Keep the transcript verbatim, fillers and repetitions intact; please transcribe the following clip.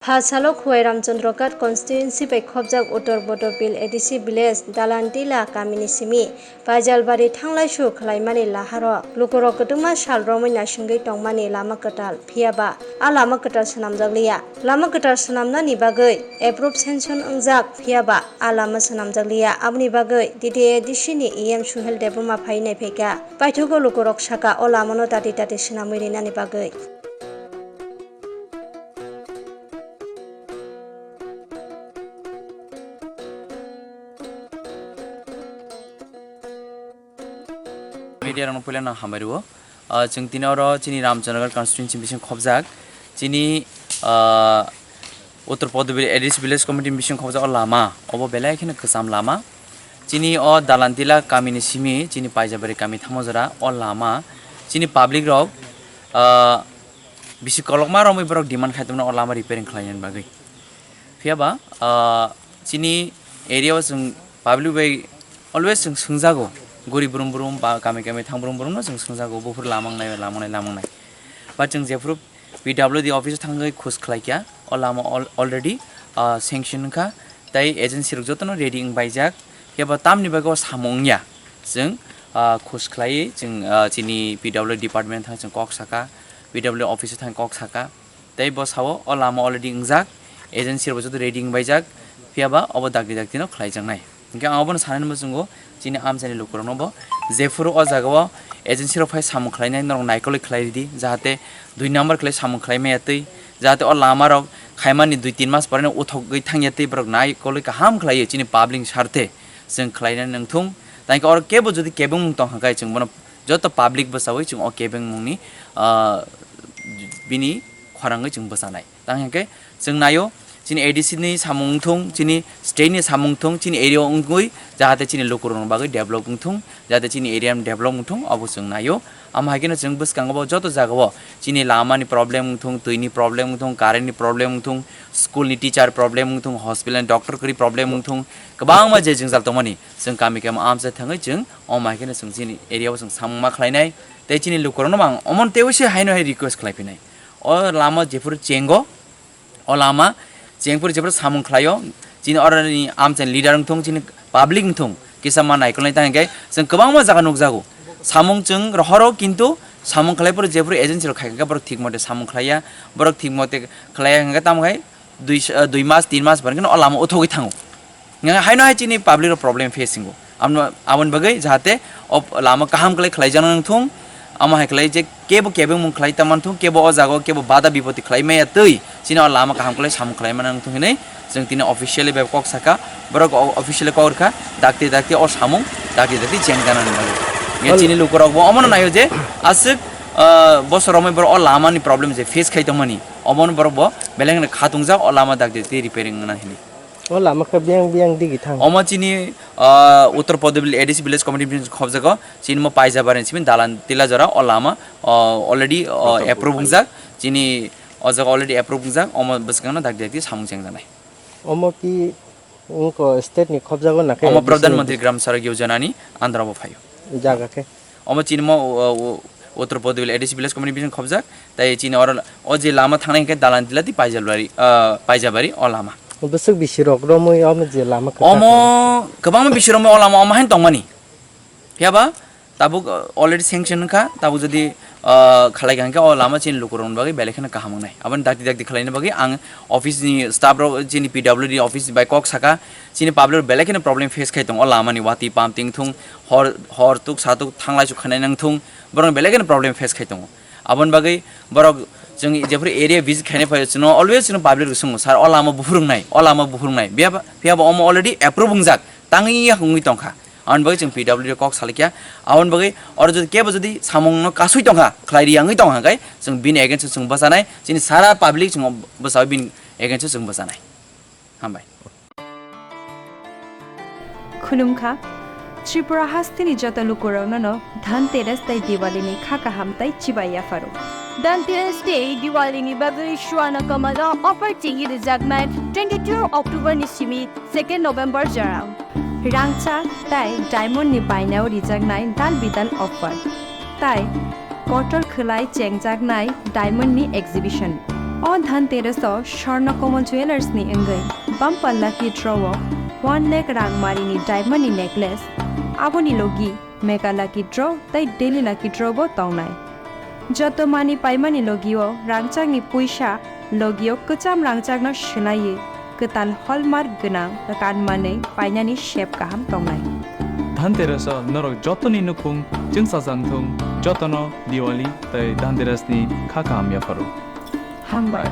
Pha salo Khowai Ramchandra Ghat constituency bai khopjak Uttor Bodobil A D C village Dalantila kamini simi Paijalbari thanglaisu khwlaimani laharo lukurok kwbangma sal romwi naisingwi tongmani lama kwtal, phiyaba a lama kwtal swnamjakliya. Lama kwtal swnamnani bagwi approve sanction wngjak, phiyaba a lama swnamjakliya. Aboni bagwi D D A D C ni E M Suhel Debbarma phai naiphaikha. Paithago lukurok sakha o lamano dati dati swnamwi rinani bagwi. Media rokno puila no hambai rwo. Ah, chwng tini oro chini Ramchandragarh constituency bising khobjak. Chini, ah, Uttor Podobil A D C Village Committee bising khobjak o lama. Obo belai kheno kwcham lama. Chini o Dalantila kamini simi, chini Paijabari kami thamo jora o lama. Chini public rok, ah, bisi kolokma romwi borok demand khai tongmani o lama repairing khlainani bagwi. Phiyaba, ah, chini area o chwng public bai always chwng swngjago, guri brum brum ba kami kami thang brum brum no chwng swngjago, buphuru lama wngnai, lama wngnai, lama wngnai. Ba chwng jephuru P W D office o thangwi khus khlaikha, o lama al-, already, ah, sanction wngkha, tei agency rok jotono ready wngbaijak. Phiyaba tamni bagwi o samung wngya, chwng, ah, khus khlaiwi chwng, ah, chini P W D department thang chwng kok sakha, P W D office o thang kok sakha. Tei bo sao, o lama already wngjak, agency rok joto ready wngbaijak, phiyaba obo dakti dakti no khlaijaknai. Hinkhe ang obono sanani muchungo, chini amchaini lukurokno bo, jephuru o jagao agency rok phai samung khlainai norok naikolwi khlai ridi, jahate dui number khlai samung khlai maya twi, jahate o lama rok khaimani dui tin mas poreno uthogwi thangya twi borok naikolwi kaham khlaiwi chini public ni sarthe chwng khlainani nangthung. Tangkhe oro kebo jodi kebengmung tongkha khe chwng bono joto public bwchawi chwng o kebengmungni, ah, bini khorangwi chwng bwchanai. Tang hinkhe chwng naio, chini A D C ni samung wngthung, chini state ni samung wngthung, chini area o wngwi jahate chini lukurokni bagwi develop wngthung, jahate chini area ni develop wngthung, obo chwng naio. Amo hai kheno chwng bwskango bo joto jagao chini lama ni problem wngthung, twi ni problem wngthung, current ni problem wngthung, school ni teacher problem wngthung, hospital ni doctor kwrwi problem wngthung, kwbangma je jwngjal tongmani chwng kami kami amchai thangwi chwng omo hai kheno chwng chini area o chwng samung ma khlainai. Tei chini lukurokno bo ang omo teibo se haino hai request khlai phinai. O lama jephuru chengo, o lama chengphuru jephuru samung khlaio, chini oroni amchaini leader wngthung, chini public wngthung, kisa ma naikolnai tang hinkhe chwng kwbangma jaga nukjago. Samung chwng rohoro, kintu samung khlaiphuru jephuru agency rok khai khe borok thik mote samung khlaiya, borok thik mote khlaiya hinkhe tamo khai dui, ah, dui mas, tin mas pore kheno o lama uthogwi thango. Hinkhe haino hai chini public rok problem face wngo. Amo, aboni bagwi jahate o lama kaham khlai khlaijak nang thung, amo hai khlai je kebo kebengmung khlai ta man thung, kebo o jaga o kebo bada bipoti khlai maya twi chini o lama kaham khlai samung khlai ma nang thung hinwi chwng tini officially bai kok saka, borok o-, officially kok rwkha, dakti dakti o samung dakti dakti cheng jana nang bagwi. Nge chini lukurok bo omono naio je aswk, ah, bosor romwi borok o lama ni problem je face khai tongmani, omono borok bo beleng khatungjak o lama dakti dakti repairing wngna hinwi. O lama khe biyang biyang digi thang. Omo chini, ah, Uttor Podobil A D C Village Committee ni khobjago, chini mo Paijabari ni simi dalan tila jora o lama, ah, already, ah, approve wngjak, chini o jaga already approve wngjak, omo bwskango dakti dakti samung chengjanai. Omo ki wngkho state ni khobjago na khe Omo A D C Pradhan ni Mantri Gram Sadak Yojana ni under o phaio. Jaga khe? Omo chini mo, o, o, Uttor Podobil A D C Village Committee bising khobjak, tai chini oro o je lama thangnai hinkhe dalan tila tei Paijabari, ah, Paijabari o lama. Bwswk bisi rok romwi omo je lama kwchak Omo kwbangma bisi romwi o lama omo haino tongmani. Phiyaba tabuk, ah, already sanction wngkha, tabuk jodi, ah, khalai kha hinkhe o lama chini lukurokni bagwi belai kheno kaham wngnai. Aboni dakti dakti khalaina bagwi ang office ni staff rok chini P W D office bai kok saka, chini public rok belai kheno problem face khai tongo o lama ni watwi pump ting thung, hor, hor tuk sa tuk thanglai su khanai nang thung, borok belai kheno problem face khai tongo. Aboni bagwi borok chwng jephuru area visit khainai phai chwngno always chwngno public rok swngo, "Sir, o lama buphuru wngnai, o lama buphuru wngnai." Phiya ba, phiya ba omo already approve wngjak, tangwi ya wngwi tongkha. Aboni bagwi chwng P W D kok salikya. Aboni bagwi oro jodi kebo jodi samungno kasui tongkha, khlai ri wngwi tongkha khe chwng bini against o chwng bwchanai, chini sara public chwng bwchaui bini against o chwng bwchanai. Hambai. Khulumkha. Tripura hasteni joto lukurokno no Dhanteras tei Diwali ni kha kaham tei chibai yapharo. Dhanteras tei Diwali ni bagwi Swarna Kamal o offer chengwi rwjaknai twenty-two October ni simi second November jora. Rangchak tei diamond ni bainao rijaknai dal bidal offer. Tai kotor khwlai chengjaknai diamond ni exhibition. O Dhanteras o Swarna Kamal Jewellers ni wngwi bumper lucky draw o one lakh rang mari ni diamond ni necklace, aboni logi mega lucky draw tei daily lucky draw bo tongnai. Joto manwi paimani logi o rangchak ni puisa logi o kwcham rangchak no swlaiwi kwtal hallmark gwnang kan manwi painani sep kaham tongnai. Dhanteras o norok joto ni nukhung chwngsajak thung, joto no Diwali tei Dhanteras ni kha kaham yapharu. Hambai.